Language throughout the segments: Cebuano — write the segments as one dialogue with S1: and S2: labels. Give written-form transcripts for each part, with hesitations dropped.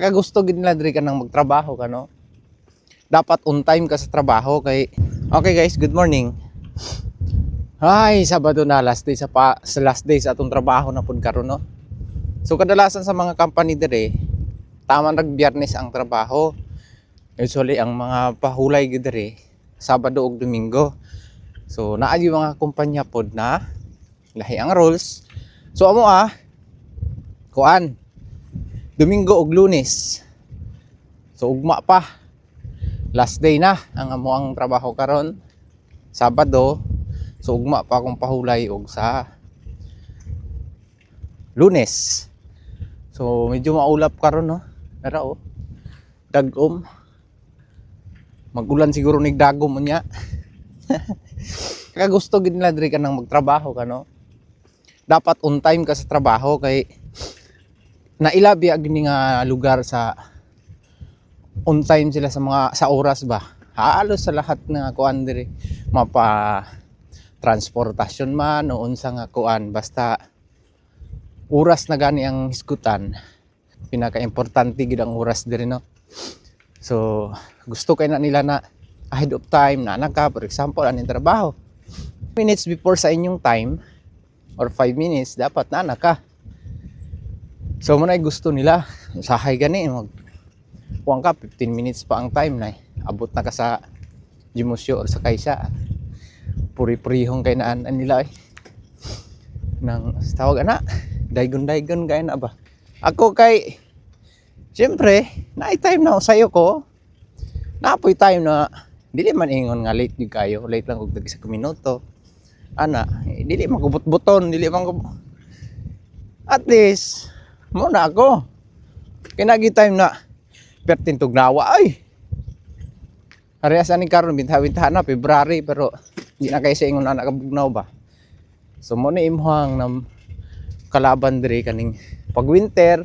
S1: Kagusto gid nila diri kanang magtrabaho ka, no? Dapat on time ka sa trabaho kay. Okay guys, good morning. Ay, Sabado na, last day sa last day sa atong trabaho na pud karon, no. So kadalasan sa mga company dire, tama nag Biyernes ang trabaho. Usually ang mga pahulay gid dire Sabado ug Domingo. So naa gyud mga kumpanya pod na lahi ang rules. So amo kuan, Domingo ug Lunes. So ugma pa. Last day na ang amo ang trabaho karon. Sabado. So ugma pa akong pahulay og sa Lunes. So medyo maulap karon, no. Nara oh. Dagom. Magulan siguro nig dagom unya. Kagusto gid nila diri kanang magtrabaho ka, no? Dapat on time ka sa trabaho kay nailabi gini nga lugar sa on time sila sa mga sa oras ba. Halos sa lahat nga kuan diri, mapa transportasyon man o unsa nga kuan, basta oras na gani ang hisgutan. Pinaka-importante gid ang oras diri, no. So gusto kay na nila na ahead of time na ka. For example, aning trabaho, minutes before sa inyong time or 5 minutes, dapat na ka. So mo na gusto nila. Usahay gani mag kuan ka, 15 minutes pa ang time na eh. Abot na ka sa Jimusyo or sa Kaisa. Puri-purihong kay naan nila eh. Nang tawag ana, daygon-daygon kay na ba. Ako kay siyempre, na time na sayo ko. Napoy time na dili man ingon nga late gyud kayo, late lang og tag isa ka minuto. Ana, eh, dili man kubot-buton, dili man ko. At least mo na ako. Kinagi time na pertin tugnawa ay. Parehas ani karon, binta-binta na February, pero di na kay sa ingon ana kabugnaw ba. So mo ni imuhang nam kalaban diri kaning pag winter,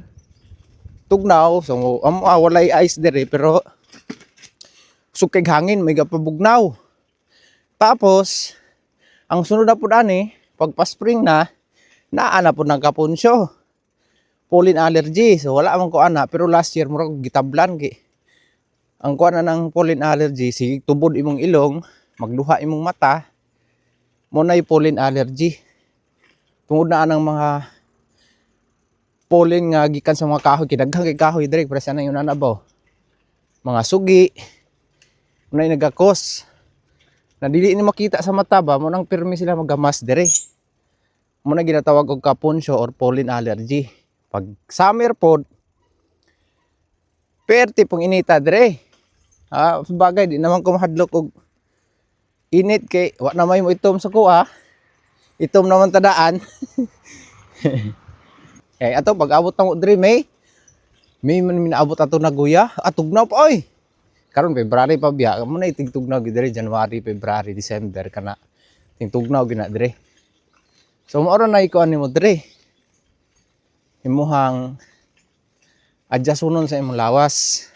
S1: tugnaw. So amo walay ice diri, pero sukig hangin may gapabugnaw. Tapos ang sunod na pud ani, pag pa-spring na, naa na pud ng kapunsyo. Pollen allergy. So wala man ko ana, pero last year murag gitablan kay ang kuan na ng pollen allergy, sige tubod imong ilong, magluha imong mata, mo na pollen allergy. Tungod na anang mga pollen nga gikan sa mga kahoy, kay daghan kay kahoy diri, para sa yun ana ba. Mga sugi, mo na nagakos. Na dili ni makita sa mata ba, mo nang pirmi sila magamas diri. Mo na ginatawag og kapunsyo or pollen allergy. Pag summer pod, perti pong inita dire. Ah, bagay di naman ko mahadlok og init kay wa na may mo itom sa kuha. Itom naman tadaan. Eh ato pag abot na mo diri, may man minaabot ato na guya, atugnaw pa oy. Karon February pa biya, mo na tigtugnaw gid diri January, February, December kana. Tingtugnaw gina diri. So mao ra na iko ani mo diri. Imuhang adjustonon sa imong lawas.